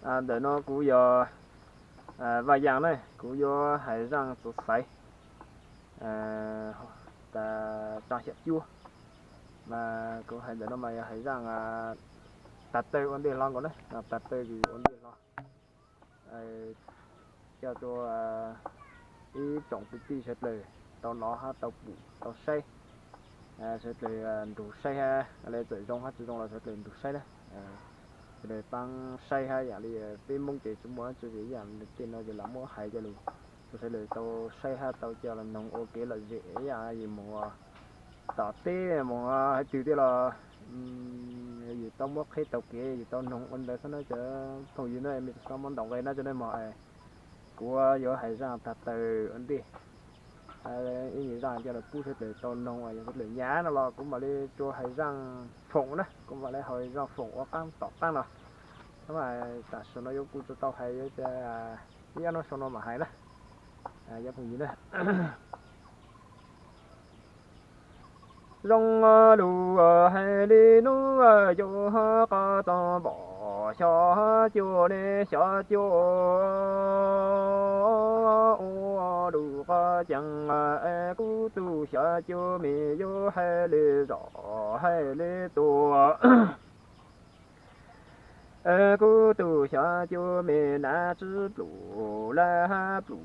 Ntawm no kuv yog Vaj Yaas na, kuv yuav hais zaaj txuv xaiv tas tso xyom cuab. Mas kuv hais ntawm no mas yog hais zaaj tag tawg ua ntej hlo nkaus na, tag tawg ua ntej hlo. Coj rua ib tsoom kwv tij sawv dlawg tau nov hab tau pum tau saib, sawv dlawg nrug saib hab le txawm zoo hab tsi zoo los sawv dlawg nrug saib na. Sawv dlawg paab saib hab yaam li peb Moob ces tsi muaj hab tsi zim yaam tej no ces los muab hais coj lug rua sawv dlawg tau saib hab tau coj lug noog ua kev lom zem ib yaam yus moog tom teb moog hais twg tej los yus tau muab qheb tau kev yus tau noog ua ntawd xwb na cov phooj ywg na, mej tsi xob muab ntaus nqe na cov nej mog. Kuv yuav hais zaaj tag tawg ua ntej, ib nyuag zaaj coj lug pub sawv dlawg tau noog, yog sawv dlawg nyam no los kuv mam li rua hais zaaj foom na, kuv mam li hais zaaj foom ua qaab tom qaab no. Mas tam sim no yuav kuv tsi tau hais, ib ob nub sau no mam hais na, cov phooj ywg na. Zoo lug hais li nub yuav qo txoos npom xyov cuab ne xyov cuab, ua lug qo ceev es kuv tug xyov cuab me yuav hais li zom hais li tua. Kuv tug xyov cuab me nav tsi plum lawm hab plum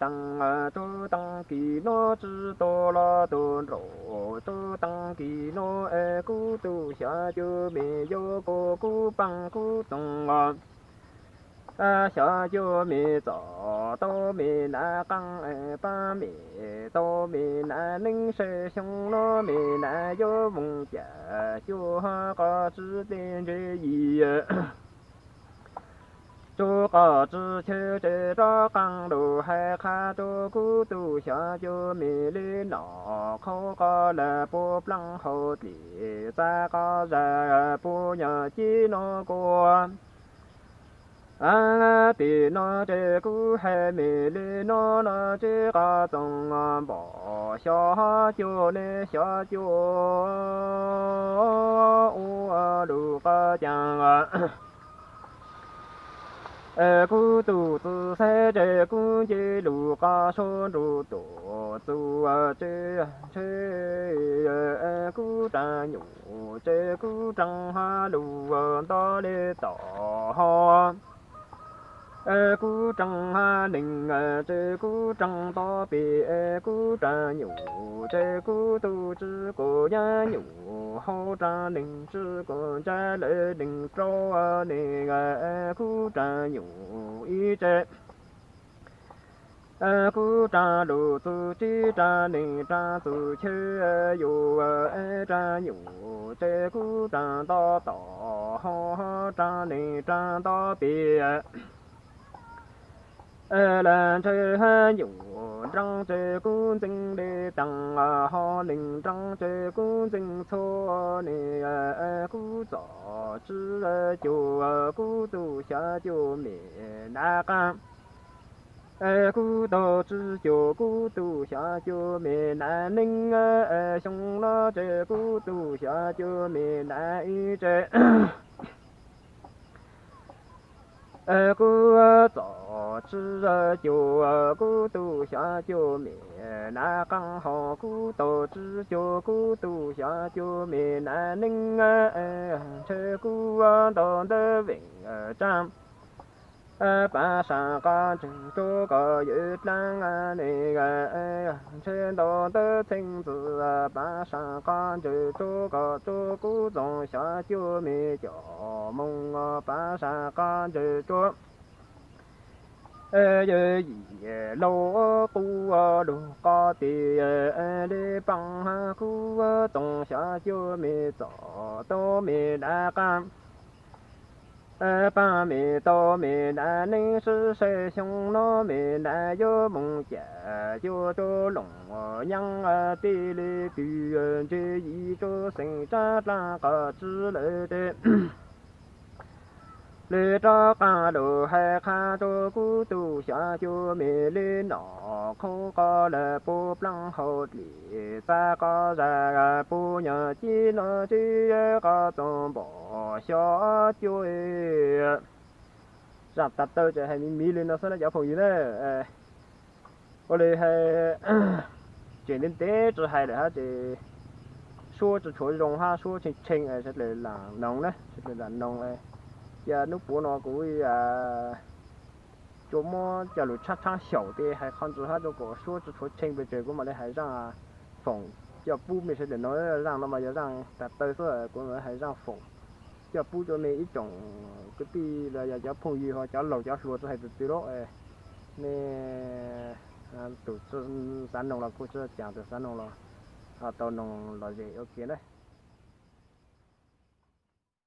taag, tub taag kis nub tsi tua los tua nraum, tub taag kis nub es kuv tug xyov cuab me yuav kua kuv paab kuv txoos. Xyov cuab me txom tau me nav qaab, paab me tau me nav neeb, saib xyoo no me nav yuav moog cas cuab qo tsi tej ntsej yim. Tsuav qo tsi chwv tse rov qaab lug hais qha rua kuv tug xyov cuab me li no, qhov qo lawm puab plaab hauv dlim txav qo zag puab nyuag ci no kua. Tim no tse kuv hais me li no no tsi qo txoos npom xyov cuab ne xyov cuab, ua lug qo ceev kuv tug txuv xaiv tse kuv nce lug qo suab nrug tuam txug tse, ntshe kuv rag nyuj tse kuv rag hab lug nto le tom ho. Kuv rag hab neeg tse kuv rag nto pem, kuv rag nyuj tse kuv tug tsi kuam nyab nyuj hauv rag neeg tsi kuam ntsab lawm neeg rau neeg, kuv rag nyuj ib tse. Kuv rag lug txug tsi rag neeg rag txug chaw yus, rag nyuj tse kuv rag nto tom ho, rag neeg rag nto pem. Lawv ntshe nyuj nraag tse kuv ntxeev le taag, ho neeg nraag tse kuv ntxeev txhua ne, kuv txom tsi cuab kuv tug xyov cuab me nav qaab. Kuv tug tsi cuab kuv tug xyov cuab me nav neeb, xyoo no tse kuv tug xyov cuab me nav ib tse. Kuv txom tsi cuab kuv tug xyov cuab me nav qaab, ho kuv tug tsi cuab kuv tug xyov cuab me nav neeb, ntshe kuv nto ntawd veem tsaa. Pav saam qab ntswg rua kom yawm dlaab ne, ntshe nto ntawd txheej ntxwv. Pav saam qab ntswg rua kom rua kuv txoos xyov cuab me cov moog. Pav saam qab ntswg rua yawm yim laug qub lug qo tes le paab, kuv txoos xyov cuab me txom tau me nav qaab. Paab me tau me nav neeb sib saib xyoo no me nav yuav moog cas yuav rua loos nyaab tij le twg, ntshe yim rua xeem tsav dlaab qhov tsi lawm tes. Le rov qaab lug hais qha rua kuv tug xyov cuab me le no, qhov qo lawm puab plaab hauv dlim txav qo zag puab nyuag ci no tsi qo txoos npom xyov cuab. Zaaj tas taw ces hais miv miv li no xwb na cov phooj ywg na. Ua li hais tseem ntev ntev tsi hais lawm hab ces suab tsi tshuav zoo hab suab tshee tshee sawv dlawg laam noog na, sawv dlawg laam noog. Cia nub puav no kuv cua muab cov lug tshaab tshaab xyaum tes hais qhov ntsis hab rua kom suab tsi tshuav tshee pes tsawg kuv mam li hais zaaj foom coj pub mej sawv dlawg noog. Zaaj no mas yog zaaj tas taw xwb, kuv mam li hais zaaj foom coj pub rua mej ib tsoom kwv tij los yog cov phooj ywg ho cov laug cov hluas tsi hais tug twg lawm, mej tug tsi xaav noog los kuj tsi caag, tug xaav noog los ho tau noog lom zem ua ke na.